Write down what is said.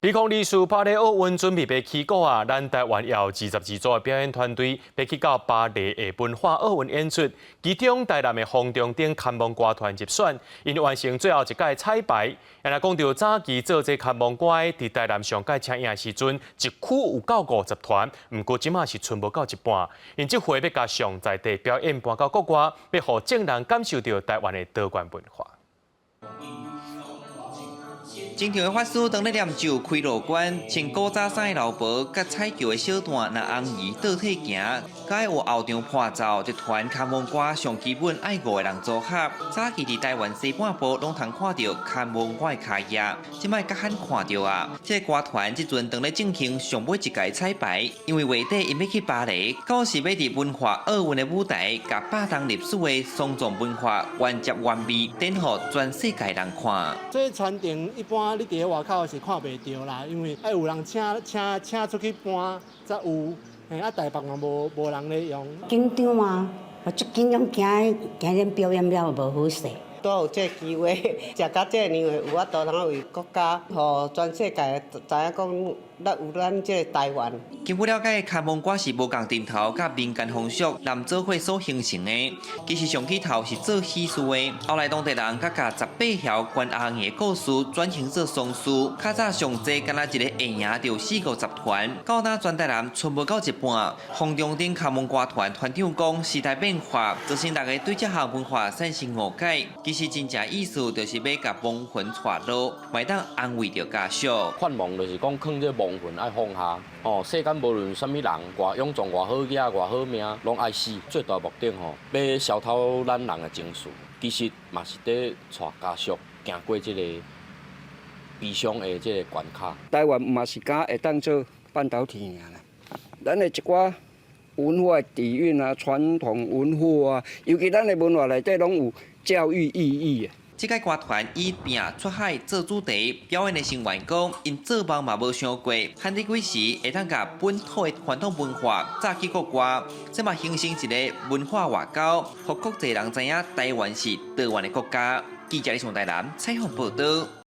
2024巴黎奧運準備欲起鼓啊！咱台灣有22組的表演團隊欲去到巴黎的文化奧運演出，其中台南的風中燈牽亡歌團入選，𪜶完成最後一屆彩排。若講著早期做這牽亡歌的，佇台南上蓋請的時陣，一區有夠50團，毋過這馬是賰無夠一半。𪜶這回欲共上在地表演搬到國外，欲予眾人感受著台灣的多元文化。正常的法師當咧念咒開路關，穿古早衫的老婆佮彩轎的小旦，若紅衣倒退行，佮有後場伴奏，一團牽亡歌上基本愛五個人組合。早期佇台灣西半部攏通看著牽亡歌的跤跡，這擺較罕看著啊。這個歌團這陣當咧進行上尾一屆彩排，因為月底𪜶欲去巴黎，到時欲佇文化奧運的舞台，共百冬歷史的喪葬文化原汁原味展予全世界人看。這傳承一般你佇咧外口是看袂著啦，因為愛有人請請請出去搬才有，嘿啊台北嘛無無人咧用。緊張啊！我足緊張，驚驚恁表演了無好勢。拄有這個機會，食到這爾有法度通為國家，予全世界知影講，咱有咱這個台灣。根據了解，牽亡歌是無仝陣頭佮民間風俗南做伙所形成的。其實上起頭是做喜事的，後來當地人閣共十八條關阿的故事轉型做喪事。較早上濟敢若一個會贏著四五十團，到今全台南賰無夠一半。風中燈牽亡歌團團長講，時代變化，造成大家對這項文化產生誤解。其實真正意思就是欲共亡魂帶路，會當安慰著家屬。勸亡就是講，勸這亡魂愛放下。哦，世間無論啥物人，偌勇壯、偌好額、偌好命，攏愛死。最大目的吼，欲消透咱人的情緒。其實嘛是佇帶家屬行過這個悲傷的這個關卡。台灣嘛是敢會當做半導體爾啦，咱的一寡文化底蘊啊、傳統文化啊，尤其咱的文化內底攏有教育意義。這屆歌團以拼出海做主題，表演的成員講，𪜶做夢嘛無想過，漢佇幾時會當共本土的傳統文化帶去國外，這嘛形成一個文化外交，予國際人知影台灣是多元的國家。記者李松台南採訪報導。